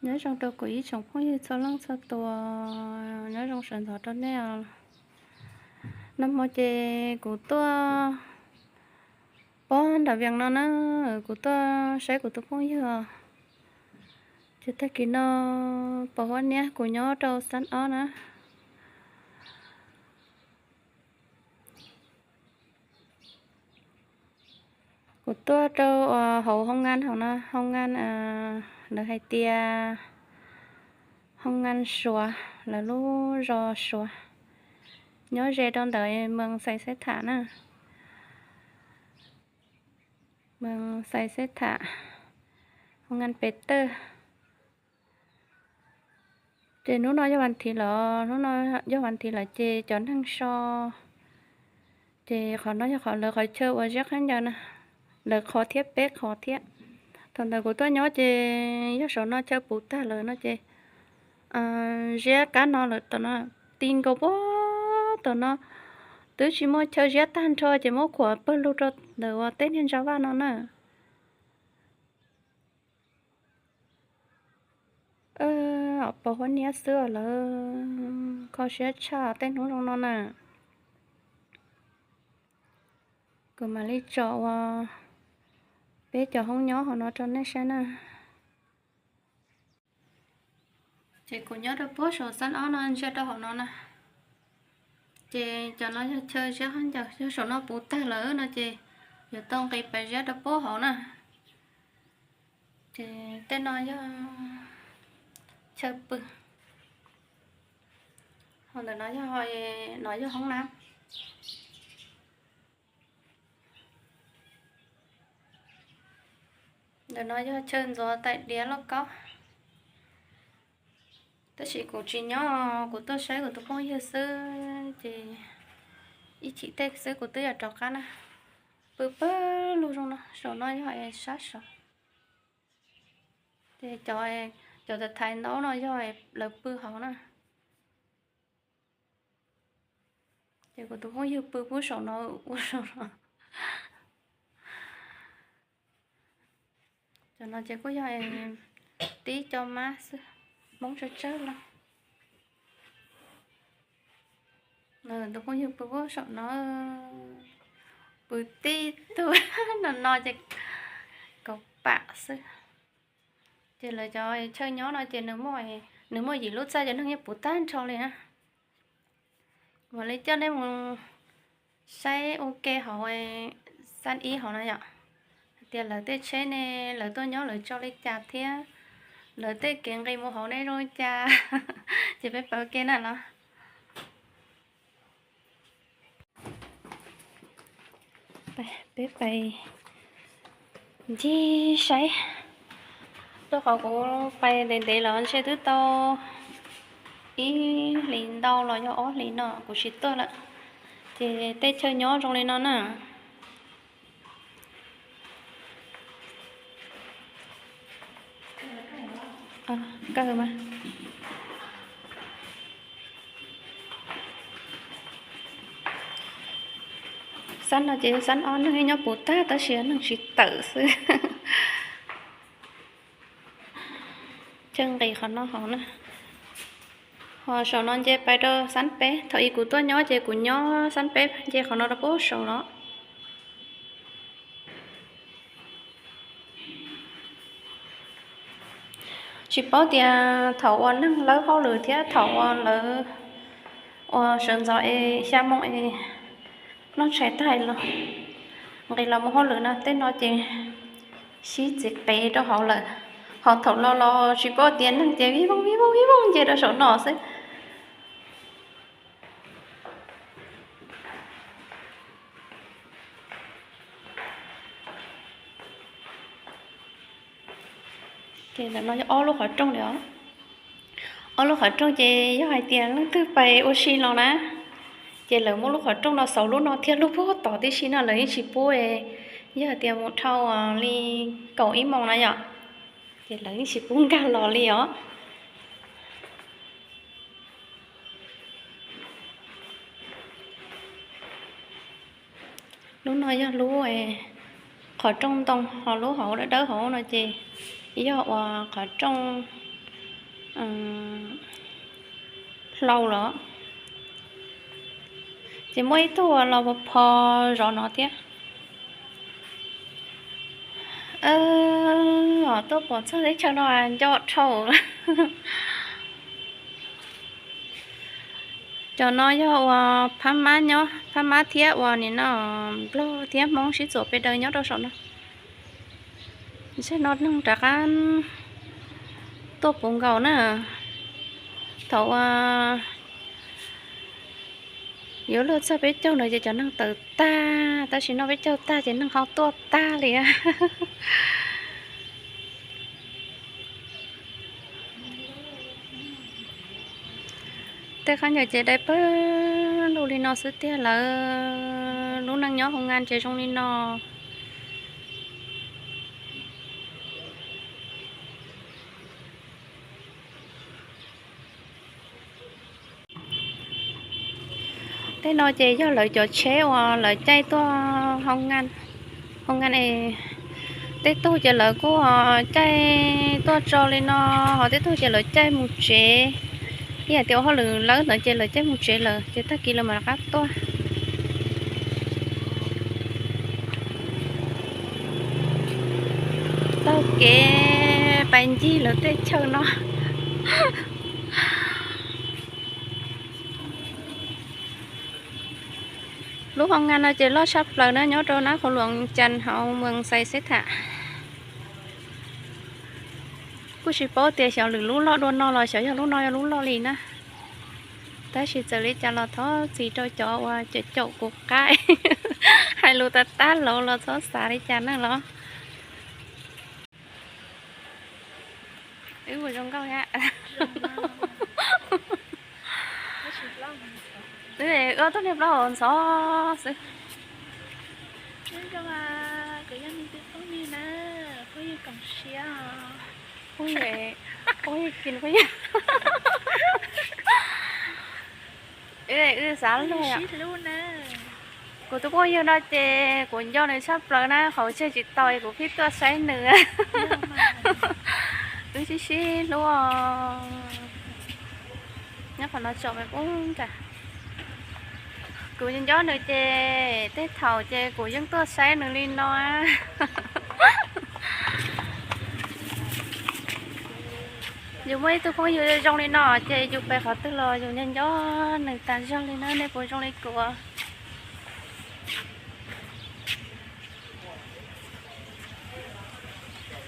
Nyob zoo rau kuv ib tsoom phooj ywg txhua leej txhua tus, nyob zoo sawv ntxov rau nej os. Nag hmo ces kuv tuaj pob nram Vias no na, kuv tuaj saib kuv tus phooj ywg os. Ces tag kis no pos huab niab kuv nyob rau xab ob na. Kuv tuaj rau hauv hoo ngan hauv no, hoo ngan lawv hais tias hoo ngan Suav, lawv lub zos Suav, nyob ze rau ntawm Moos Xais Xeb Tham na. Moos Xais Xeb Tham, hoo ngan Pes Tawj. Ces hnub no yog vas thiv lawm, hnub no yog vas thiv lawm ces cov neeg so, ces qhov no yog qhov lawv qhov chaw uas ziab khaub ncaws na, lawv qhov thiab peb qhov thiab. Thaum ntawd kuv tuaj nyob ces yog saum no chaw puv tag lawm no ces ziab kab no lawm tom no, ti nkaus puag tom no, twb tsis muaj chaw ziab tag nrho ces muab khuam pawg lug rau ntawm uas teb niag ntsa vaj no na. Pos huab niab xwb lawv kho siab tshaj tej hnub zoo no na. Kuv mam li tso ua peb cov hoob nyob hauv no rau nej saib na. Ces kuv nyob rau puag saum xab ob no ntsia rau hauv no na. Ces cov no yog chaw ziab khaub ncaws, yog saum no puv tag lawm no ces yuav tau nqis pais ziab rau puag hauv na. Ces tej no yog chaw pw. Hauv ntawm no yog, no yog hoob nab. Ntawm no yog chaw ntxuav tais diav lauj kaub. Tab sis kuv tsis nyob, kuv tuaj saib kuv tus phooj ywg xwb ces ib chim tej xwb kuv twb yuav rov qab na. Pw pawg lug zoo no, saum no yog sab saud. Ces cov, cov tais thaiv ntaub no yog lawv pw hauv na. Ces kuv tus phooj ywg pw puag saum no ua zoo no. Cov no ces kuj yog tib co mab xwb, Hmoob tsawg tsawg leej. Tus phooj ywg pw puag saum no, pw tib tug no no ces kaum pam xwb. Ces lawv cov chaw nyob no ces nws muaj yim lub txaj, cov neeg yeej puv tag nrho li na. Mam li coj nej mus saib ua ke hauv xab ib hauv no yom, hais tias lawv tej tsheb ne, lawv tuaj nyob lawv tso li cas thiab lawv tej kev nqis mus hauv ne zoo li cas. Ces peb pais ua ke na los. Peb pais ncig saib. Rau qhov kuv pais ntev ntev los ntshe twb tau ib hlis ntau los yog ob hlis no kuv tsis tuaj lawm. Ces tej chaw nyob zoo li no na. Kawg mas. Xab no ces xab ob, neeg nyob puv tag tab sis neeg tsis tawm xwb. Chaw nqis qhov no hauv na. Ho saum no nce pais rau xab peb, thaum ub kuv tuaj nyob ces kuv nyob xab peb nce qhov no rau puag saum los. Tsis paub tias thaum uas neeg lawb hauj lwm thiab thaum uas lawv ua sawv ntxov es xya moo es noj tshais tag los nqis los mus hauj lwm no, tej no ces sib txiv qev rau hauv lawm. Ho thaum los los tsis paub tias neeg ces vij voog vij voog vij voog nce rau saum no xwb. Ces ntawm no yog ob lub qhov rooj li os. Ob lub qhov rooj ces yog hais tias leej twg pais ua si los na, ces lawv muab lub qhov rooj no xauv lub no thiab lub puag tod tib si no lawv yeej tsis pub, yog hais tias mus dhau li kaum ib moos na yom, ces lawv yeej tsis pub nkag los li os. Lub no yog lub qhov rooj ntoo, ho lub hauv dawb dawb hauv no ces yog uas qhov rooj hlau los, ces muaj ib tug uas los pho zov no thiab. Tuaj pom txog teb chaws no nco dhau. Cov no yog uas phab mab nyob, phab mab thiab uas nim no Nplog thiab Hmoob sib txuas peb daws nyob rau saum no. Ntshe no neeg rov qab tuaj puv nkaus na. Thaum uas yuav luag txog peb caug ntawd ces cov neeg tawm tag, tab sis no peb caug tag ces neeg ho tuaj tag li. Tej khaub ncaws ces dai pawg lug li no xwb tiag. Lawv lub neej nyob hoo ngan ces zoo li no. Tej no ces yog lawv cov tsheb uas lawv caij tuaj hoo ngan, hoo ngan es tej tug ces lawv kuj caij tuaj tso li no, ho tej tug ces lawv caij mus tsev. Ib yam tias ua hauj lwm lawb ntawd ces lawv caij mus tsev lawm ces tag kis lawv mam rov qab tuaj. Taug kev pais ncig lawv tej chaw no. Lub hoo ngan no ces loj tshaj plaws na, nyob rau nab qhuv luam cas hauv moos Xais Xeb Tham. Kuj tsis paub tias xyov lwm lub loj dua no los xyov yog lub no yog lub loj li na. Tab sis txawm li cas los thov txim rau cov uas caum caum kuv qab, hais lus tag tag laus los txhob xav li cas na los. Wb ua zoo nkauj thiab. Wb tuaj niag plaub hau ntxhov xwb. Phooj ywg, phooj ywg, wb xav luag. Kuv tus phooj ywg no ces kuv nco nws tshaj plaws na, qhov tseg tsis tau kuv pheej tuaj saib nws. Wb sib sib hlub, nyob qhov no tsom me pub nra. Kuv nco nws ces tej thaum ces kuv yeej tuaj saib nws li no. Yus muaj ib tug phooj ywg zoo li no ces yus pem qhov twg los yus nco nco nws tas zog li na, nej puas zoo li kuv?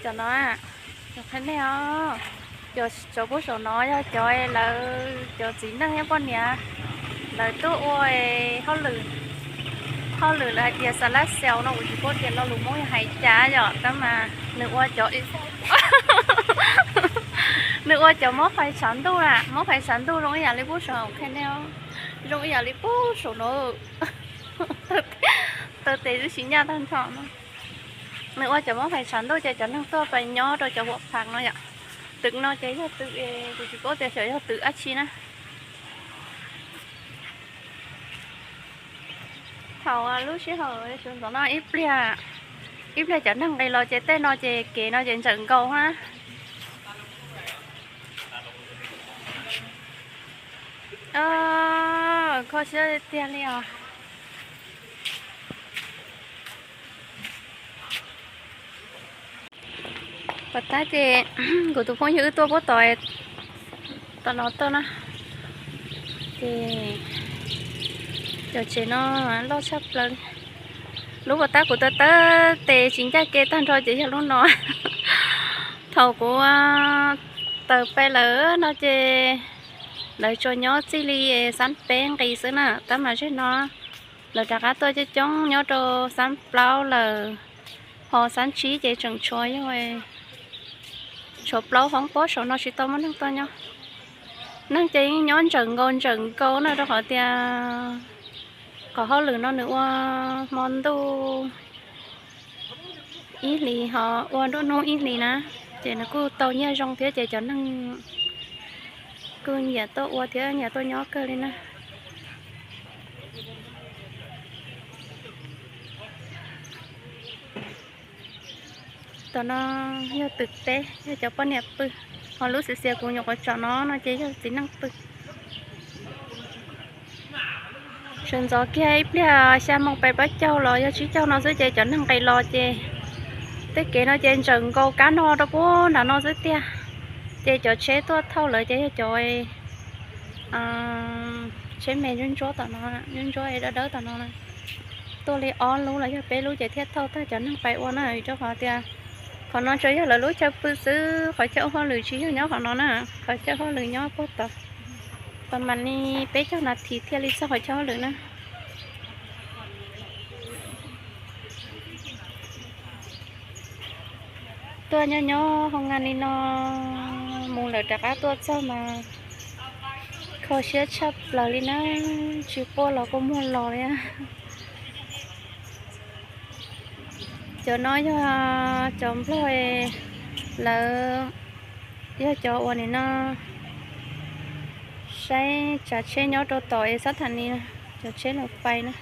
Cov no, cov qhia nej os, cov saum puab saum no yog cov lawv cov txiv neej thiab poj niam lawv tuaj ua hauj lwm, hauj lwm lawv hais tias xav lab xaus no, kuv tsis paub tias lo lus Hmoob yog hais cas yom, tab mas nws ua cov, nws ua cov mob phais tshav ntuj na, mob phais tshav ntuj zoo ib yam li puab saum, qhia nej, zoo ib yam li puab saum no. Taw tes twb tsis nyaj tag nrho no. Nws ua cov mob phais tshav ntuj ces cov neeg tuaj pais nyob rau cov huam phaj no yom. Twm no ces yog twm, kuv tsis paub tias xyov yog twm dab tsi na. Thaum lub sij hawm sawv ntxov no ib pliag, ib pliag cov neeg nqis los ces tej no ces kev no ces ntsawm nkaus na. Kho siab tiag li os. Puas tab ces kuv tus phooj ywg wb tuaj puab tom, tom no tuaj na, ces cov tsev no loj tshaj plaws li. Lub puas tab kuv taw taw tes tsis ncaj ke tag nrho ces yog lub no. Thaum kuv taws peb lawm no ces lawv tsuas nyob txij li xab peb nqis xwb na, tab mas zej no lawv rov qab tuaj coob coob nyob rau xab plaub lawm, ho xab tsib ces tseem tshuav yog, tshuav plaub hoob pob saum no tsis tau muaj neeg tuaj nyob. Neeg ces yeej nyob ntsawm nkaus ntsawm nkaus no rau qhov tias qhov hauj lwm no nws ua hmo ntuj ib hlis ho ua nruab hnub ib hlis na, ces nws kuj tau nyiaj zoo thiab ces cov neeg kuj nyiam tuaj ua thiab nyiam tuaj nyob kawg li na. Tom no yog twm peb, yog cov poj niam pw. Ho lub xiav xiav kuv nyuam qhuav tsom no no ces yog txiv neej pw. Sawv ntxov kiag ib pliag xya moos pais plaub caug los yog tsib caug no xwb ces cov neeg nqis los ces tej kev no ces ntsaws nkaus kab no rau puag nram no xwb tiag. Ces cov tsheb tuaj thauj lawv ces yog cov tsheb me ntsuab ntsuab tom no, ntsuab ntsuab dawb dawb tom no na. Tuaj li ob lub los yog peb lub ces thiaj thauj tag cov neeg pais ua na, rau qhov tias qhov no tsuas yog lawv lub chaw pw xwb, qhov chaw ua hauj lwm tsis yog nyob qhov no na, qhov chaw ua hauj lwm nyob puag tod. Pas mam li peb caug nas this thiaj li txog qhov chaw ua hauj lwm na. Tuaj nyob nyob hoo nag li no, mus lawm rov qab tuaj txog mas kho siab tshaj plaws li na, tsis quaj los kuj muag los li. Cov no yog cov nplog, lawv yog cov uas nim no saib tsav tsheb nyob rau tom es xab tham ni, cov tsheb lawv pais na.